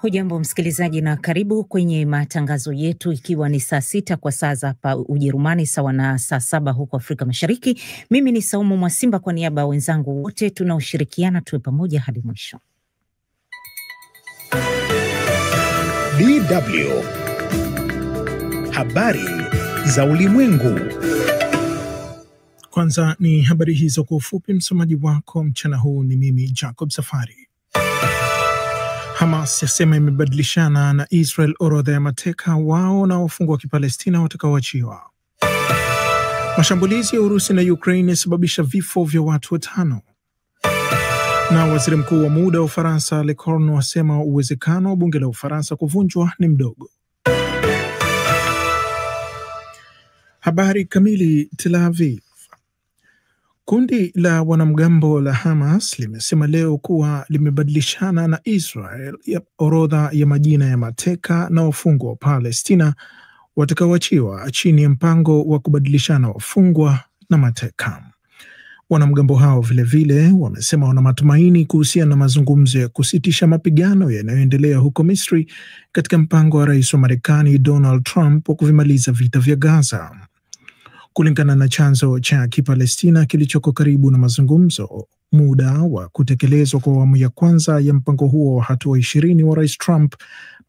Hujambo msikilizaji na karibu kwenye matangazo yetu, ikiwa ni saa 6 kwa saa za hapa Ujerumani, sawa na saa 7 huko Afrika Mashariki. Mimi ni Saumu Mwasimba, kwa niaba ya wenzangu wote tunaoshirikiana, tuwe pamoja hadi mwisho. DW Habari za Ulimwengu. Kwanza ni habari hizo kwa ufupi. Msomaji wako mchana huu ni mimi Jacob Safari. Hamas yasema imebadilishana na Israel orodha ya mateka wao na wafungwa wa Kipalestina watakaoachiwa. Mashambulizi ya Urusi na Ukraine yasababisha vifo vya watu 5. Na waziri mkuu wa muda wa Ufaransa Lecornu asema uwezekano wa bunge la Ufaransa kuvunjwa ni mdogo. Habari kamili. Tel Aviv. Kundi la wanamgambo la Hamas limesema leo kuwa limebadilishana na Israel ya orodha ya majina ya mateka na wafungwa wa Palestina watakaoachiwa chini ya mpango wa kubadilishana wafungwa na mateka. Wanamgambo hao vilevile wamesema wana matumaini kuhusiana na mazungumzo ya kusitisha mapigano yanayoendelea huko Misri katika mpango wa rais wa Marekani Donald Trump wa kuvimaliza vita vya Gaza. Kulingana na chanzo cha Kipalestina kilichoko karibu na mazungumzo, muda wa kutekelezwa kwa awamu ya kwanza ya mpango huo wa hatua 20 wa rais Trump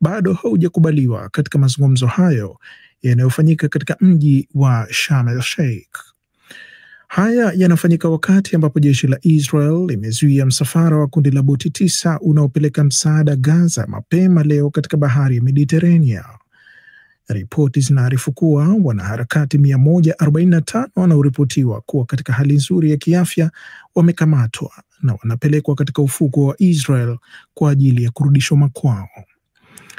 bado haujakubaliwa katika mazungumzo hayo yanayofanyika katika mji wa Sharm el Sheikh. Haya yanafanyika wakati ambapo jeshi la Israel limezuia msafara wa kundi la boti 9 unaopeleka msaada Gaza mapema leo katika bahari ya Mediterania. Ripoti zinaarifu kuwa wanaharakati 145 wanaoripotiwa kuwa katika hali nzuri ya kiafya wamekamatwa na wanapelekwa katika ufuko wa Israel kwa ajili ya kurudishwa makwao.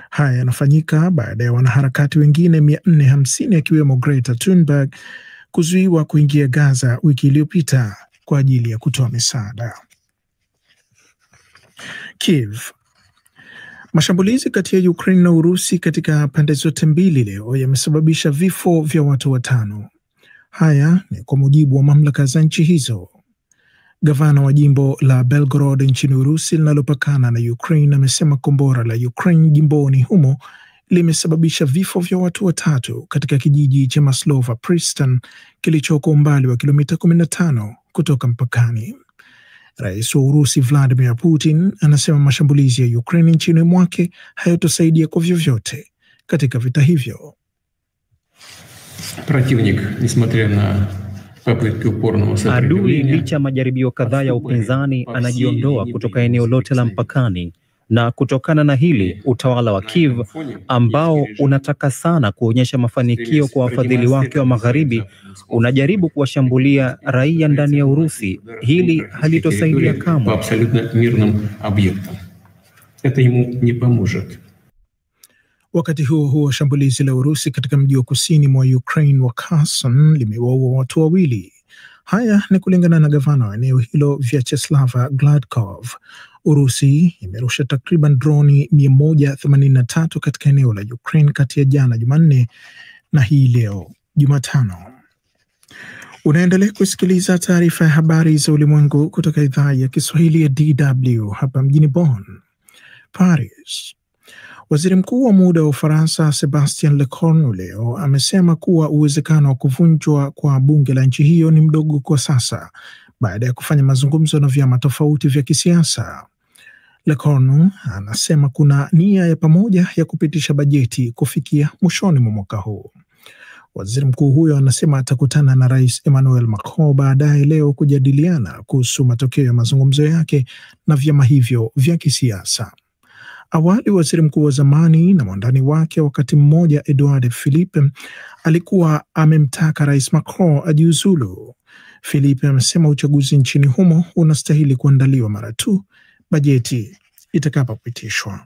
Haya yanafanyika baada ya wanaharakati wengine 450 akiwemo Greta Thunberg kuzuiwa kuingia Gaza wiki iliyopita kwa ajili ya kutoa misaada. Kiev. Mashambulizi kati ya Ukraine na Urusi katika pande zote mbili leo yamesababisha vifo vya watu 5. Haya ni kwa mujibu wa mamlaka za nchi hizo. Gavana wa jimbo la Belgorod nchini Urusi linalopakana na Ukraine amesema kombora la Ukraine jimboni humo limesababisha vifo vya watu 3 katika kijiji cha Maslova Pristan kilichoko umbali wa kilomita 15 kutoka mpakani. Rais wa Urusi Vladimir Putin anasema mashambulizi ya Ukraine nchini mwake hayatosaidia kwa vyovyote katika vita hivyo. Adui licha majaribio kadhaa ya upinzani anajiondoa kutoka eneo lote la mpakani, na kutokana na hili utawala wa Kiev ambao unataka sana kuonyesha mafanikio kwa wafadhili wake wa magharibi unajaribu kuwashambulia raia ndani ya Urusi. Hili halitosaidia kamwe. Wakati huo huo, shambulizi la Urusi katika mji wa kusini mwa Ukraine wa Kherson limewaua watu 2. Haya ni kulingana na gavana wa eneo hilo Vyacheslav Gladkov. Urusi imerusha takriban droni 183 katika eneo la Ukraine kati ya jana Jumanne na hii leo Jumatano. Unaendelea kusikiliza taarifa ya habari za ulimwengu kutoka idhaa ya Kiswahili ya DW hapa mjini Bonn. Paris. Waziri mkuu wa muda wa Ufaransa Sebastien Lecornu leo amesema kuwa uwezekano wa kuvunjwa kwa bunge la nchi hiyo ni mdogo kwa sasa baada ya kufanya mazungumzo na vyama tofauti vya kisiasa. Lecornu anasema kuna nia ya pamoja ya kupitisha bajeti kufikia mwishoni mwa mwaka huu. Waziri mkuu huyo anasema atakutana na Rais Emmanuel Macron baadaye leo kujadiliana kuhusu matokeo ya mazungumzo yake na vyama hivyo vya kisiasa. Awali waziri mkuu wa zamani na mwandani wake wakati mmoja Edouard Philippe alikuwa amemtaka Rais Macron ajiuzulu. Philippe amesema uchaguzi nchini humo unastahili kuandaliwa mara tu bajeti itakapopitishwa.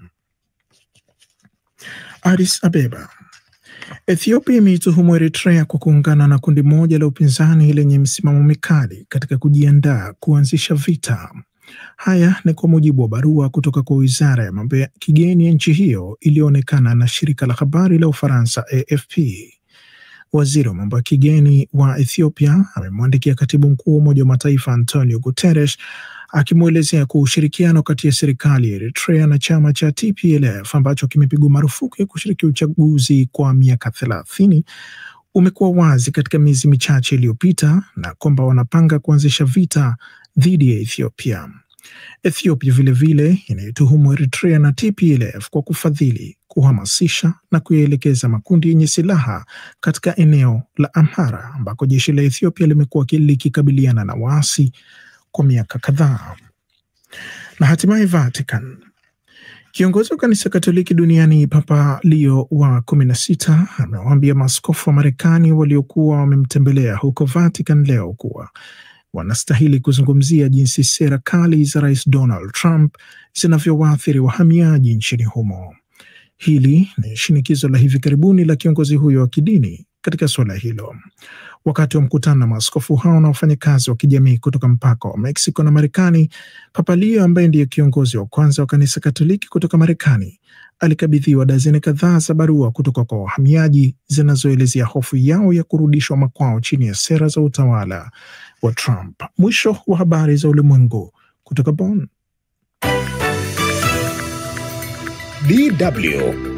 Addis Abeba. Ethiopia imeituhumu Eritrea kwa kuungana na kundi moja la upinzani lenye msimamo mikali katika kujiandaa kuanzisha vita. Haya ni kwa mujibu wa barua kutoka kwa Wizara ya Mambo ya Kigeni ya nchi hiyo iliyoonekana na shirika la habari la Ufaransa AFP. Waziri wa mambo ya kigeni wa Ethiopia amemwandikia katibu mkuu wa Umoja wa Mataifa Antonio Guterres akimwelezea kuwa ushirikiano kati ya serikali ya Eritrea na chama cha TPLF ambacho kimepigwa marufuku ya kushiriki uchaguzi kwa miaka 30 umekuwa wazi katika miezi michache iliyopita na kwamba wanapanga kuanzisha vita dhidi ya Ethiopia. Ethiopia vilevile inayotuhumu Eritrea na TPLF kwa kufadhili, kuhamasisha na kuyaelekeza makundi yenye silaha katika eneo la Amhara ambako jeshi la Ethiopia limekuwa likikabiliana na waasi kwa miaka kadhaa. Na hatimaye Vatican. Kiongozi wa kanisa Katoliki duniani Papa Leo wa 16 amewaambia maaskofu wa Marekani waliokuwa wamemtembelea huko Vatican leo kuwa wanastahili kuzungumzia jinsi sera kali za Rais Donald Trump zinavyowaathiri wahamiaji nchini humo. Hili ni shinikizo la hivi karibuni la kiongozi huyo wa kidini katika suala hilo. Wakati wa mkutano na maaskofu hao na wafanyakazi wa kijamii kutoka mpaka wa Mexico na Marekani, Papa Leo ambaye ndiye kiongozi wa kwanza wa kanisa Katoliki kutoka Marekani alikabidhiwa dazeni kadhaa za barua kutoka kwa wahamiaji zinazoelezea hofu yao ya kurudishwa makwao chini ya sera za utawala wa Trump. Mwisho wa habari za ulimwengu kutoka Bonn. DW